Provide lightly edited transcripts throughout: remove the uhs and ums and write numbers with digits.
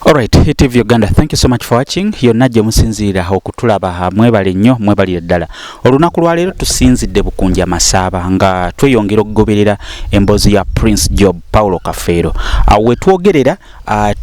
Alright, TV Uganda, thank you so much for watching. Yonna gye musinziira okutulaba, mwebale nnyo, mwebalire ddala. Olunaku lwaleero tusinzidde Bukunja Masaaba nga tweyongera okugoberera emboozi ya Prince Job Paulo Kafeero. Awo we twogerera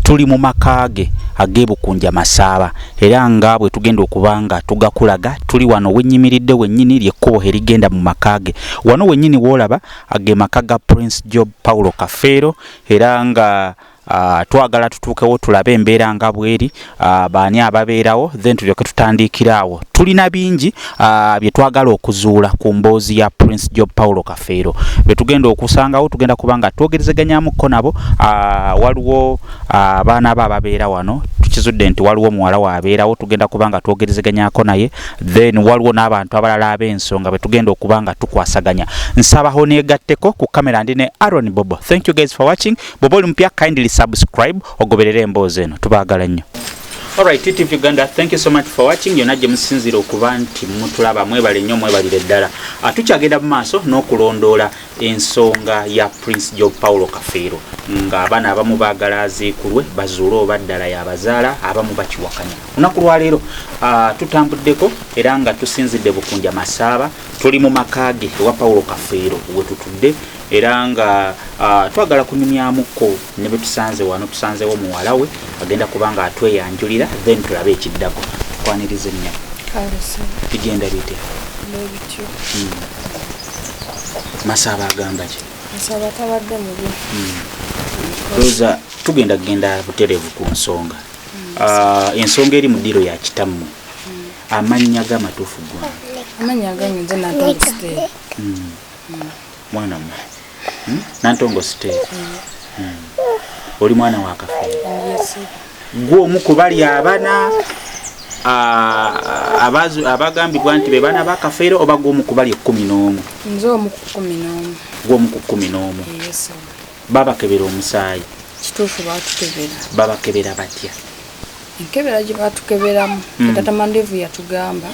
tuli mu maka ge ag'e Bukunja Masaaba, era nga bwe tugenda okuba nga tugakulaga, tuli wano wennyimiridde wennyini ly'ekkubo erigenda mu maka ge. Wano wennyini w'olaba ge maka ga Prince Job Paulo Kafeero, era nga twagala tutuukewo tulabe embeera nga bweri, baani ababeerawo, then tulyoke tutandikira awo. Tulina bingi bye twagala okuzuula ku mboozi ya Prince Job Paulo Kafeero. Be tugenda okusangawo tugenda kuba nga twogerezeganyamukko nabo. Waliwo abaana be ababeera wano, tukizudde nti waliwo muwala waabeerawo, tugenda kuba nga twogerezeganyako naye. Then waliwo n'abantu abalala ab'ensonga be tugenda okuba nga tukwasaganya. Nsabaho neegatteko ku kamera, ndi ne Aaron Bobo. Thank you guys for watching. Bw'oba oli mupya, kindly subscribe, ogoberere emboozi eno. Tubaagala nnyo. Alright, TTV Uganda, thank you so much for watching. Yonna gye musinziira okuba nti mutulaba, mwebale nnyo, mwebalire ddala. Tukyagenda mu maaso n'okulondoola ensonga ya Prince Job Paulo Kafeero, ng'abaana abamu baagala aziikulwe bazuule oba ddala yabazaala, abamu bakiwakanya. Olunaku lwaleero tutambuddeko era nga tusinzidde Bukunja Masaaba, tuli mu maka ge ewa Paulo Kafeero we tutudde, era nga twagala kunyumyamukko ne bwe tusanze wano. Tusanzewo muwala we, agenda kuba nga atweyanjulira, then tulabe ekiddako. Tukwanirize nnyo. Bigenda bitya? Nebityo. Masaaba agamba ki? Nsaba tabadde mubi. Ndowooza tugenda kugenda butereevu ku nsonga. Ensonga eri mu ddiiro ya kitammwe. Amannya g'amatuufu gwange? Amannya agange nze Nantongo Stella. Mwana mwe, Nantongo Stella. Oli mwana wa Kafeero? Yes. Gwe omu ku bali abana abagambibwa nti be baana ba Kafeero, oba gwe omu ku bali 11? Nze omu ku 11. Gwe omu ku 11? Yes. Babakebera omusaayi? Kituufu, batukebera. Babakebera batya? Enkebera gye batukeberamu, tata Mandevu yatugamba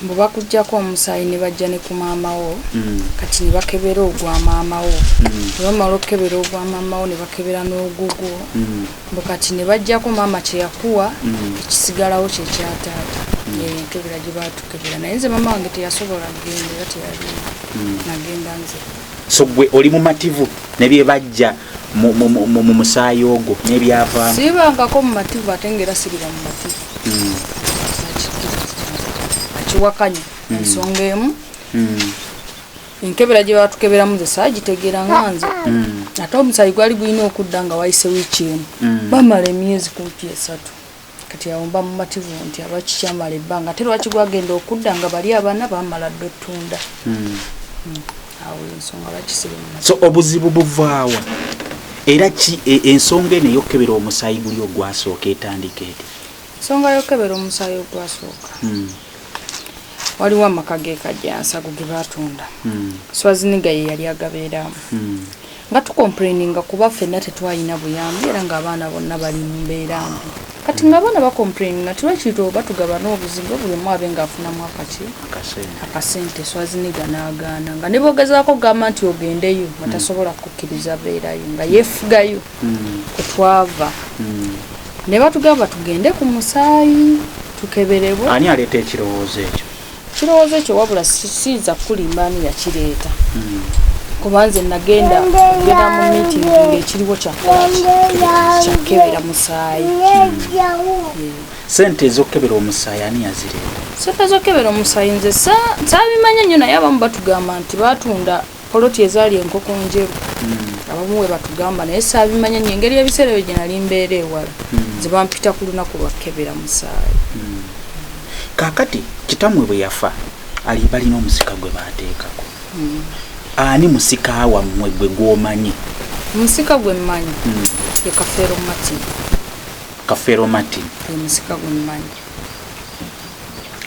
mbu bakugjako omusaayi ne bajja ne ku maama wo. Kati ne bakebera ogwa maama wo, ne bamala okukebera ogwa maama wo ne bakebera n'ogugwo. Mbu kati ne bajjako maama kye yakuwa, ekisigalawo kye kya taata. Eyo enkebera gye batukebera, naye nze maama wange teyasobola kugenda era teyaliwo, nagenda nze. So gwe oli mumativu ne bye bajja mu musaayi ogwo n'ebyavaamu? Siibangako mumativu, ate ngaera siriba mumativu. Akiwakanya ensonga emu. Enkebera gye batukeberamu nze saagitegeera nga nze, ate omusaayi gwali gulina okudda nga wayise wiiki emu. Bamala emyezi kumpi 3. Kati awo mba mumativu nti abakikyamala ebbanga, ate lwaki gwagenda okudda nga bali abaana bamala dda ottunda? Awo ensonga lwaki siri mumativu. So obuzibu buvaawa, era ki ensonga eno ey'okukebera omusaayi guli ogwasooka etandika eti? Ensonga y'okukebera omusaayi ogwasooka, waliwo amaka g'e Kajjansago ge baatunda. Swaziniga ye yali agabeeramu, nga tucomplaininga kuba ffenna tetwalina buyambi, era ng'abaana bonna bali mu mbeera mbi. Kati ng'abaana bacomplaininga nti lwaki oba tugabana obuzigo, buli omu abe ng'afunamu akaki akasente. Akasente. Swaziniga n'agaana, nga ne bogezaako kugamba nti ogendeyo, nga tasobola kukkiriza beerayo, nga yeefugayo. Kwe twava ne batugamba tugende ku musaayi tukeberebwe. Ani aleeta ekirowoozo ekyo? Kirowoozo ekyo, wabula siyinza kukulimba ani yakireeta, kuba nze nagenda kugenda mu meeting ng'ekiriwo kyakolaki, kyakebera musaayi. Sente ez'okukebera omusaayi ani yazireeta? Sente z'okukebera omusaayi nze saabimanya nnyo, naye abamu batugamba nti batunda poloti ezaali enkoko njeru. Abamu we batugamba, naye saabimanya nnyo engeri ebiseera ebyo gye nali mbeera ewala. Nze bampita ku lunaku lwakebera musaayi. Kaakati kitammwe bwe yafa, ali balina omusika gwe baateekako. Ani musika wammwe gwe gw'omanyi? Omusika gwe mmanyi ye Kafeero Martin. Kafeero Martin? Ye musika gwe mmanyi.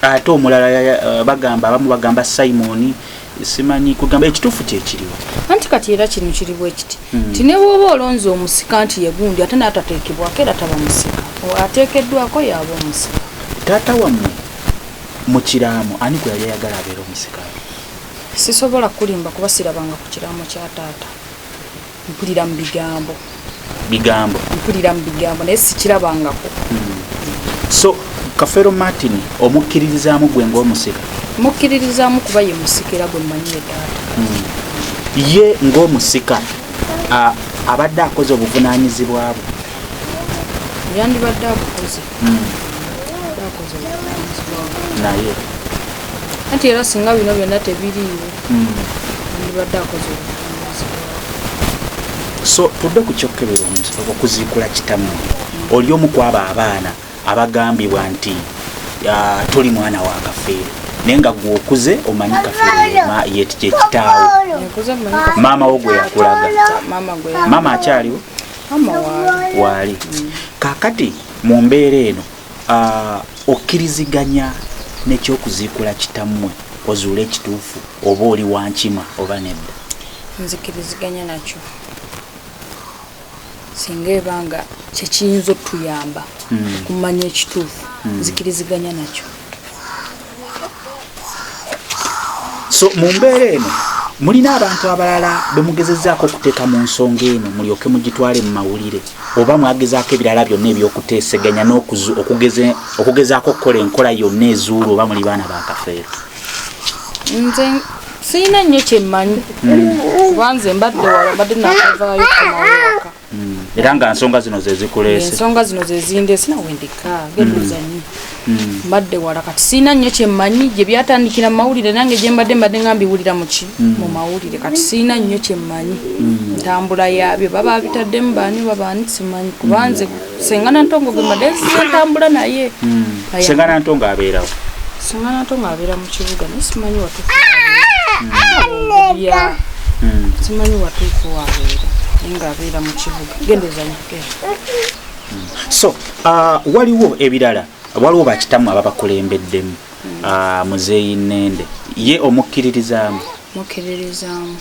Ate omulala bagamba, abamu bagamba Simon, simanyi kugamba ekituufu kyekiriwo. Anti kati era kino kiri bwe kiti nti ne bw'oba olonze omusika nti ye gundi, ate n'atateekebwako, era taba musika. Ateekeddwako yaaba omusika. Taata wammwe mu kiraamo ani gwe yali ayagala abeere omusika? Sisobola kulimba kuba sirabanga ku kiraamo kya taata, mpulira mu bigambo. Bigambo. Mpulira mu bigambo naye sikirabangako. So Kafeero Martin omukkiririzaamu gwe ng'omusika? Mukkiririzaamu kuba ye musikira gwe mmanyi ye taata. Ye ng'omusika abadde akoze obuvunaanyizibwa bwe? Yandibadde abukoze. Akoze obuvunaanyizibwa bwe. Naye anti era singa bino byonna tebiriiwo, yandibadde akoze obuvunaanyizibwa bwe. So tudde ku kyokukebera okuziikula kitammwe. Oli omu ku abo abaana abagambibwa nti toli mwana wa Kafeero, naye nga gwe okuze omanyi Kafeero ye kitaawo. Nkuze mmanyi Kafeero. Maama wo gwe yakulaga. Maama gwe yakulaga. Maama akyaliwo? Maama waali. Waali. Kaakati mu mbeera eno, okkiriziganya n'ekyokuziikula kitammwe ozuule ekituufu oba oli wa nkima oba nedda? Nzikiriziganya nakyo. Singa ebanga kyekiyinza otuyamba okumanya ekituufu, nzikiriziganya nakyo. So mu mbeera eno mulina abantu abalala be mugezezzaako okuteeka mu nsonga eno mulyoke mugitwale mu mawulire, oba mwagezaako ebirala byonna ebyokuteeseganya okugezaako okukola enkola yonna ezuula oba muli baana ba Kafeero? Nze sirina nnyo kye mmanyi, kuba nze mbadde wala, mbadde naakavaayo komawo waka. Era nga nsonga zino ze zikuleese? Ensonga zino ze zindeese, nawe ndeka genda ozannye. Mbadde wala, kati sirina nnyo kye mmanyi gye byatandikira mu mawulire, nange gye mbadde nga mbiwulira mu mawulire. Kati sirina nnyo kye mmanyi ntambula yaabyo, baba bitaddemu baani babaani simanyi, kuba nze Senga Nantongo gwe mbadde nzize ntambula naye. Senga Nantongo abeerawo? Senga Nantongo abeera mu kibuga, naye simanyi watuufu ya simanyi watuufu wabeera, naye ng'abeera mu kibuga. Genda ozannye, genda. So waliwo ebirala, waliwo bakitammwe ababakulembeddemu, Muzeeyi Nnende ye omukkiririzaamu? Mukkiririzaamu.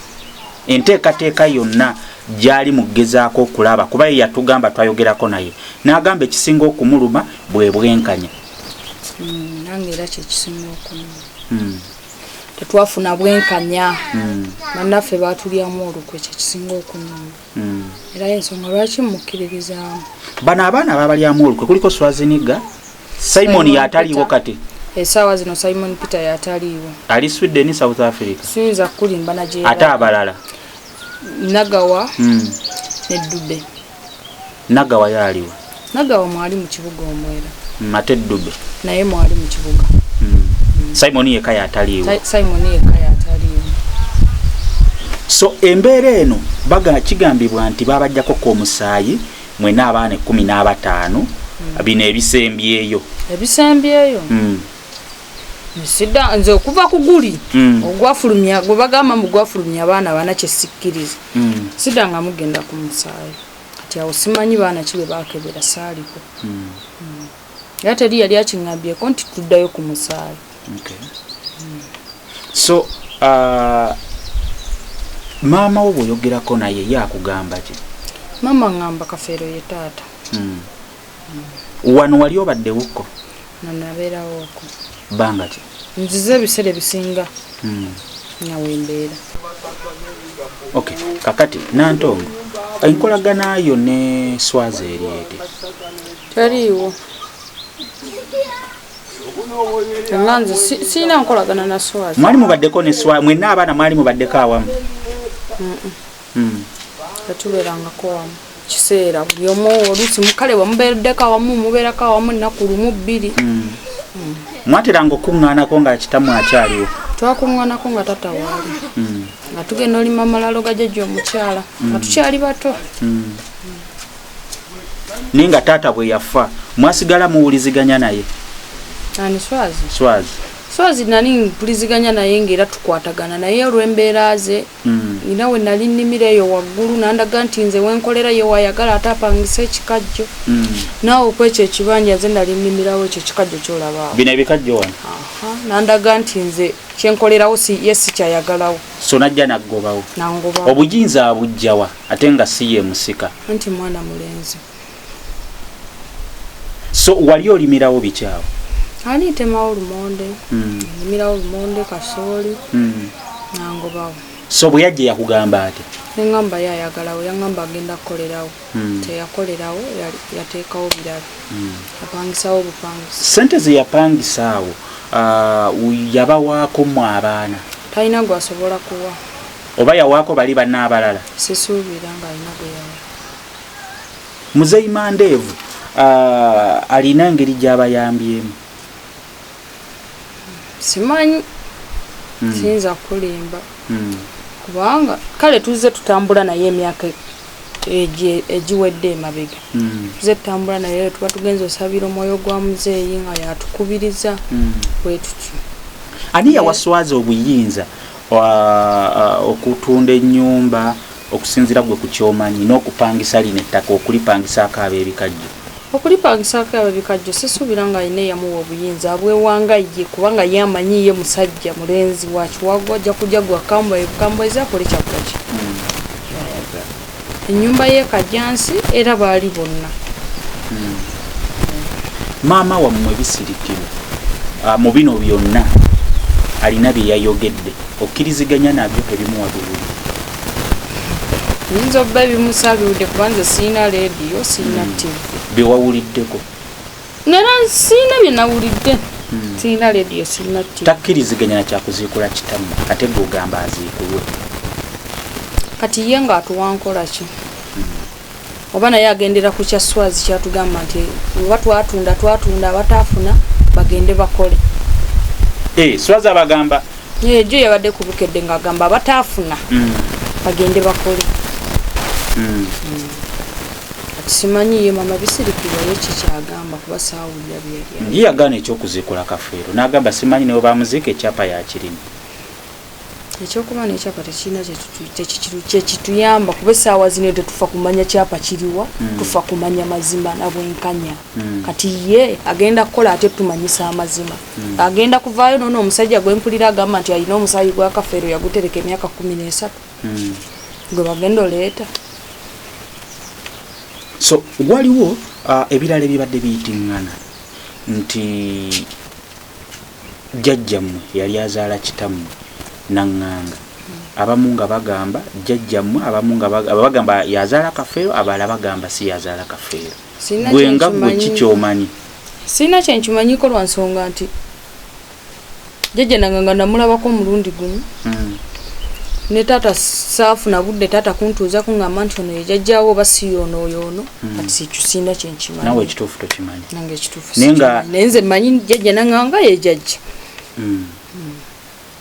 Enteekateeka yonna gyali mu kugezaako okulaba, kuba ye yatugamba, twayogerako naye n'agamba ekisinga okumuluma bwe bwenkanya. Nange era kyekisinga okumuluma. Tetwafuna bwenkanya, bannaffe baatulyamu olukwe, kyekisinga okunuma. Era ensonga lwaki mukkiririzaamu. Bano abaana babalyamu olukwe kuliko Swaziniga, Simon yataliiwo kati? Essaawa zino Simon Peter yataliiwo. Ali Sweden, South Africa? Siyinza kukulimba nagye. Ate abalala? Nagawa ne Dube. Nagawa yaaliwa? Nagawa mwali mu kibuga omwera. Ate Dube? Naye mwali mu kibuga. Simon yekka yataliiwo? Simon yekka yataliiwo. So embeera eno kigambibwa nti babajjako ko omusaayi mwena abaana 15, bino ebisembyeyo. Ebisembyeyo? Sida nze okuva ku guli ogwafulumya gwe bagamba mbu gwafulumya abaana bana kye sikkiriza. Sida nga mugenda ku musaayi. Kati awo simanyi baana ki be baakebera, saaliko. Era teri yali akiŋŋambyeko nti tuddayo ku musaayi. So maama wo bw'oyogerako naye ye akugamba ki? Maama ŋŋamba Kafeero ye taata. Wano wali obaddewokko? Nanabeerawo okwo. Bbanga ki? Nzize ebiseera ebisinga nga wembeera. Okay, kakati Nantongo, enkolagana yo ne Swazi eri ete? Teriiwo. Nga nze sirina nkolagana na Swazi. Mwali mubaddeko ne Swazi, mwenna abaana mwali mubaddeko awamu? Tetubeerangako wamu. Kiseera buli omu oluusi kale bwe mubeereddeko awamu, mubeerako awamu ennaku 1 2. Mwateranga okuŋŋaanako nga kitammwe akyaliwo? Twakuŋŋaanako nga taata waali. Nga tugenda olima amalalo ga jjajja omukyala, nga tukyali bato. Naye nga taata bwe yafa, mwasigala muwuliziganya naye? Ani, Swazi? Swazi. Swazi nali mpuliziganya naye ng'era tukwatagana naye olw'embeera ze. Nina we nali nnimira eyo waggulu, n'andaga nti nze wenkolera ye wayagala ate apangise ekikajjo. Naawe okwekyo ekibanja nze nali nnimirawo ekyo ekikajjo ky'olaba awo. Bino ebikajjo wano? Aha, n'andaga nti nze kyenkolerawo ye si kyayagalawo. So najja n'aggobawo. Nangobawo. Obuyinza abuggyawa ate nga si ye musika? Anti mwana mulenzi. So wali olimirawo biki awo? Ali ntemawo lumonde. Nnimirawo lumonde, kasooli. Nangobawo. So bwe yajja yakugamba ate? Neŋŋamba ye ayagalawo, yaŋŋamba agenda kukolerawo. Teyakolerawo, yateekawo birala. Apangisawo obupangisa. Ssente ze yapangisa awo yabawaako mmwe abaana? Talina gwasobola kuwa. Oba yawaako bali banna abalala? Sisuubira ng'alina gwe yawa. Muzeeyi Mandeevu alina engeri gy'abayambyemu? Simanyi. Siyinza kukulimba. Kubanga kale tuzze tutambula naye emyaka egiwedde emabega. Tuzze tutambula naye, tuba tugenze osabira omwoyo gwa muzeeyi nga yatukubiriza bwe tutyo. Ani yawaswaza obuyinza okutunda ennyumba okusinziira gwe ku kyomanyi n'okupangisa lino ettaka, okulipangisaako ab'ebikajjo? Okulipangisaako ab'ebikajjo sisuubira nga alina eyamuwa obuyinza, abwewanga ye, kubanga ye amanyi ye musajja mulenzi wa kiwago, ajja kujja gwa kambwe bukambwezi akole kyakola ki. Ennyumba y'e Kajjansi era baali bonna. Maama wammwe Bisirikirwa mu bino byonna alina bye yayogedde, okkiriziganya nabyo ebimu wabiwulidde? Nyinza okuba ebimu saabiwulidde kuba nze sirina leediyo, sirina TV. Bye wawuliddeko? Nera sirina bye nawulidde. Sirina leediyo, sirina TV. Takkiriziganya na kyakuziikula kitammwe, ate gwe ogamba aziikulwe. Kati ye ng'atuwa nkola ki? Oba naye agendera ku kya Swazi kyatugamba nti oba twatunda twatunda, abataafuna bagende bakole. Swazi abagamba? Jo yabadde ku Bukedde ng'agamba abataafuna bagende bakole. Kati simanyi ye mama Bisirikirwa ye ki kyagamba kuba saawulira bye yali. Ye yagaana ekyokuziikula Kafeero n'agamba simanyi ne we bamuziika ekyapa yakirina. Ekyokuba n'ekyapa tekirina kyekituyamba kuba essaawa zino tetufa kumanya kyapa kiriwa, tufa kumanya mazima na bwenkanya. Kati ye agenda kukola ate tumanyisa amazima. Agenda kuvaayo noono omusajja gwe mpulira agamba nti alina omusaayi gwa Kafeero yagutereka emyaka 13. Gwe bagenda oleeta. So waliwo ebirala ebibadde biyitiŋŋana nti jjajjammwe yali azaala kitammwe Naŋŋanga. Abamu nga bagamba jjajjammwe, abamu nga bagamba yazaala Kafeero, abalala bagamba si yazaala Kafeero. Gwe nga gwe ki ky'omanyi? Sirina kye nkimanyiko lwa nsonga nti jjajja Naŋŋanga namulabako omulundi gumu. Ne taata saafuna budde taata kuntuuza kuŋŋamba nti ono ye jjajjaawo oba si y'ono oyo ono. Kati ekyo sirina kye nkimanyi. Naawe ekituufu tokimanyi. Nange ekituufu sikimanyi. Naye nze mmanyi jjajja Naŋŋanga ye jjajja.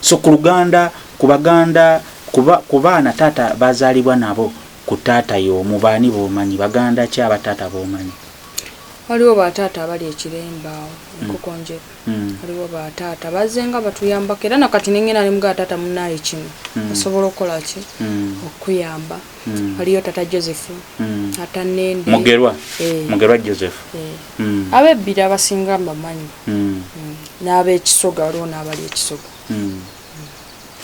So ku luganda, ku baganda, ku baana taata bazaalibwa nabo ku taata y'omu, baani b'omanyi? Baganda ki abataata b'omanyi? Waliwo bataata abali ekiremba awo, Enkokonjeru. Waliwo bataata bazze nga batuyambako era nakati ne ngenda ne mugamba taata munnaaye kino osobola okukola ki? Okukuyamba. Waliyo taata Joseph, taata Nende. Mugerwa. Mugerwa Joseph. Ab'ebbira abasinga mbamanyi. N'ab'ekisoga, waliwo n'abali ekisoga.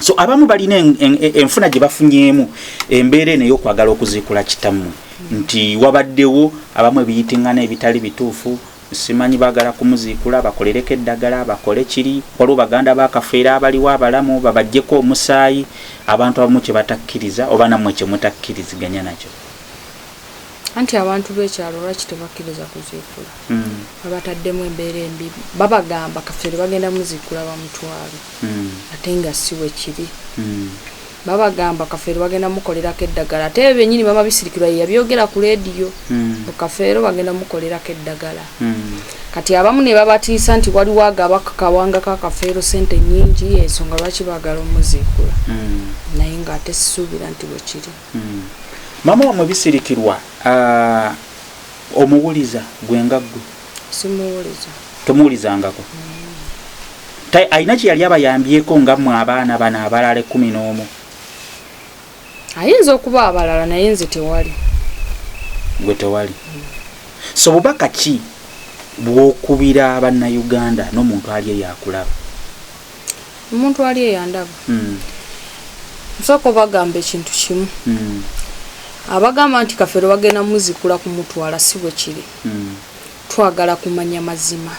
So abamu balina enfuna gye bafunyeemu embeera eno ey'okwagala okuziikula kitammwe, nti wabaddewo abamu ebiyitiŋŋana ebitali bituufu, simanyi baagala kumuziikula bakolereko eddagala bakole kiri, waliwo baganda ba Kafeero abaliwo abalamu babaggyeko omusaayi, abantu abamu kye batakkiriza oba nammwe kye mutakkiriziganya nakyo. Anti abantu b'ekyalo lwaki tebakkiriza kuziikula? Babataddemu embeera embi, babagamba Kafeero bagenda muziikula bamutwale, ate nga si we kiri. Babagamba Kafeero bagenda mukolerako eddagala, ate ebyo byennyini mama Bisirikirwa ye yabyogera ku leediyo. Kafeero bagenda mukolerako eddagala. Kati abamu ne babatiisa nti waliwo agaba kawanga ka Kafeero ssente nnyingi, ensonga lwaki baagala omuziikula. Naye ng'ate sisuubira nti bwe kiri. Maama wammwe Bisirikirwa omuwuliza gwe nga ggwe? Simuwuliza. Tomuwulizangako? Alina kye yali abayambyeko nga mmwe abaana bano abalala 11? Ayinza okuba abalala naye nze tewali. Gwe tewali. So bubaka ki bw'okubira Bannayuganda n'omuntu ali eyo akulaba? Omuntu ali eyo andaba. Nsooka obagamba ekintu kimu. Abagamba nti Kafeero bagenda muzikula kumutwala si bwe kiri. Twagala kumanya mazima.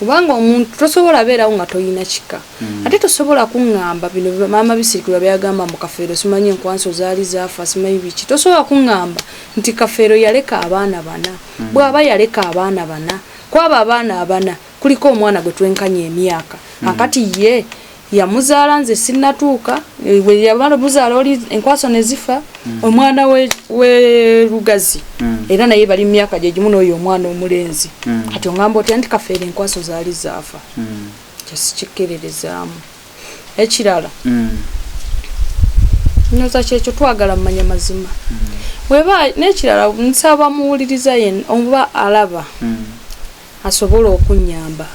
Kubanga omuntu tosobola beerawo nga toyina kika. Ate tosobola kuŋŋamba bino maama Bisirikirwa byagamba mu Kafeero, simanyi enkwanso zaali zaafa, simanyi biki. Tosobola kuŋŋamba nti Kafeero yaleka abaana bana. Bw'aba yaleka abaana bana, kwabo abaana abana kuliko omwana gwe twenkanya emyaka. Akati ye yamuzaala nze sinnatuuka, bwe yamala muzaala oli enkwaso ne zifa, omwana we Lugazi era naye bali mu myaka gye gimu n'oyo omwana omulenzi. Kati oŋŋamba otya nti Kafeero enkwaso zaali zaafa? Kyo sikikkiririzaamu. Ekirala, ndowooza kyekyo, twagala mmanya mazima. Bweba n'ekirala, nsaba muwuliriza yenna oba alaba asobola okunnyamba.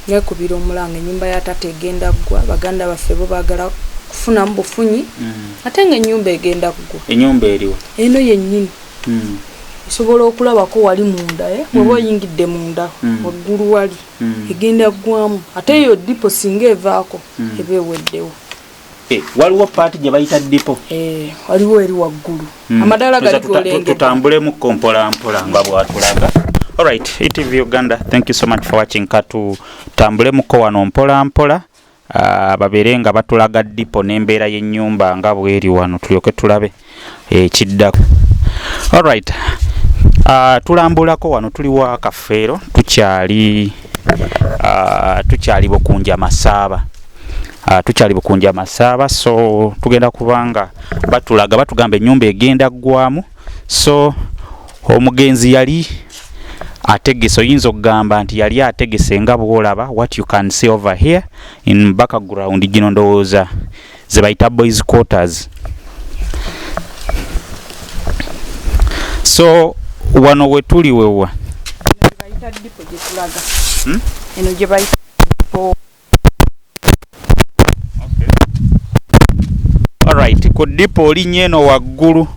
Nekubira omulanga, ennyumba ya taata egenda ggwa, baganda baffe bo baagala kufunamu bufunyi, ate ng'ennyumba egenda ggwa. Ennyumba eriwa? Eno yennyini. Osobola okulabako wali munda, eh? Bw'oba oyingidde munda waggulu wali egenda ggwamu, ate eyo depot singa evaako eba eweddewo. Waliwo part gye bayita depot? Waliwo eri waggulu, amadaala gali golengedde. Tutambulemuko mpola mpola nga bwatulaga. Alright, ETV Uganda, thank you so much for watching. Katutambulemuko wano mpola mpola, babeere nga batulaga depot n'embeera y'ennyumba nga bweri wano, tulyoke tulabe ekiddako. Alright, tulambulako wano, tuli wa Kafeero, tukyali Bukunja Masaaba. Tukyali Bukunja Masaaba, so tugenda kubanga batulaga, batugamba ennyumba egenda ggwamu. So omugenzi yali ategese, oyinza okugamba nti yali ategese nga bw'olaba what you can see over here in background. Gino ndowooza ze bayita boys quarters. So wano wetuli wewa? Bayita depot gye tulaga. Eno gye bayita depot. Alright, ku depot olinnya eno waggulu,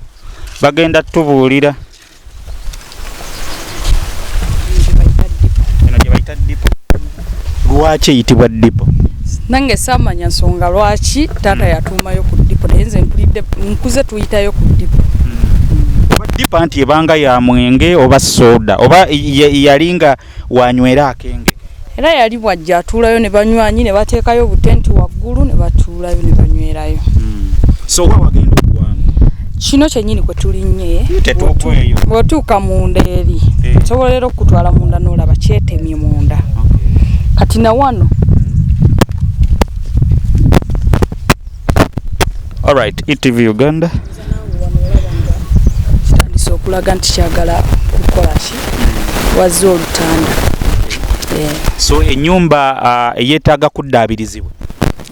bagenda tubuulira. Gye bayita depot. Eno gye bayita depot. Lwaki eyitibwa depot? Nange saamanya nsonga lwaki taata yatuumayo ku depot, naye nze mpulidde nkuze tuyitayo ku depot. Oba depot anti ebanga ya mwenge oba soda, oba yali nga wanywera akenge. Era yali bwajja atuulayo ne banywanyi ne bateekayo obutenti waggulu ne batuulayo ne banywerayo. So wa wagenda okugwamu? Kino kyennyini kwe tulinnye. Tetuugweyo. Bw'otuuka munda eri, nsobola era okukutwala munda n'olaba kyetemye munda. Kati na wano. Alright, ETV Uganda. Kitandise okulaga nti kyagala kukola ki, wazze olutanda. So ennyumba yeetaaga kuddaabirizibwa.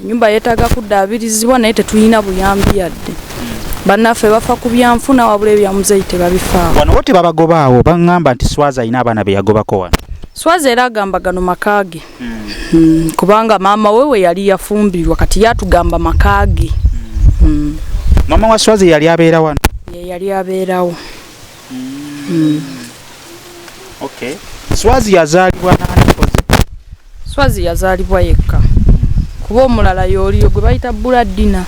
Ennyumba yeetaaga kuddaabirizibwa, naye tetulina buyambi yadde. Bannaffe bafa ku byanfuna, wabula ebya muzeeyi tebabifaawo. Wano bo tebabagobaawo? Baŋŋamba nti Swazi alina abaana be yagobako wano. Swazi era agamba gano maka ge, kubanga maama we we yali yafumbirwa, kati yatugamba maka ge. Maama wa Swazi yali abeera wano? Ye yali abeerawo. Okay. Swazi yazaalibwa nani koze? Swazi yazaalibwa yekka, kuba omulala yooliyo gwe bayita Buladina.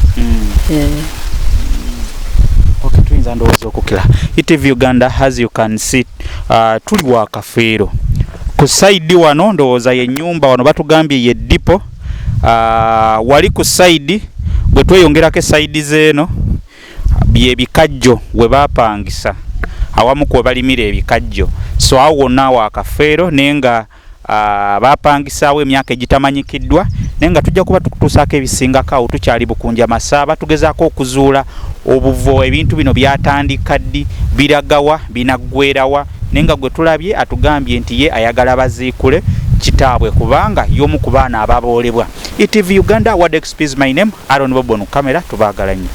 Okay, tuyinza ndowooza okukira. ETV Uganda, as you can see, tuli wa Kafeero. Ku side wano ndowooza y'ennyumba, wano batugambye ye depot. Wali ku side bwe tweyongerako e side z'eno bye bikajjo we baapangisa, awamu kwe balimira ebikajjo. So awo wonna wa Kafeero, naye nga bapangisaawo emyaka egitamanyikiddwa, naye nga tujja kuba tukutuusaako ebisingako. Awo tukyali Bukunja Masaaba, tugezaako okuzuula obuvo ebintu bino byatandika ddi, biragawa, binaggwerawa, naye nga gwe tulabye atugambye nti ye ayagala baziikule kitaabwe kubanga y'omu ku baana ababoolebwa. ETV Uganda, Word XP is my name, Aaron Bobon camera, tubaagala nnyo.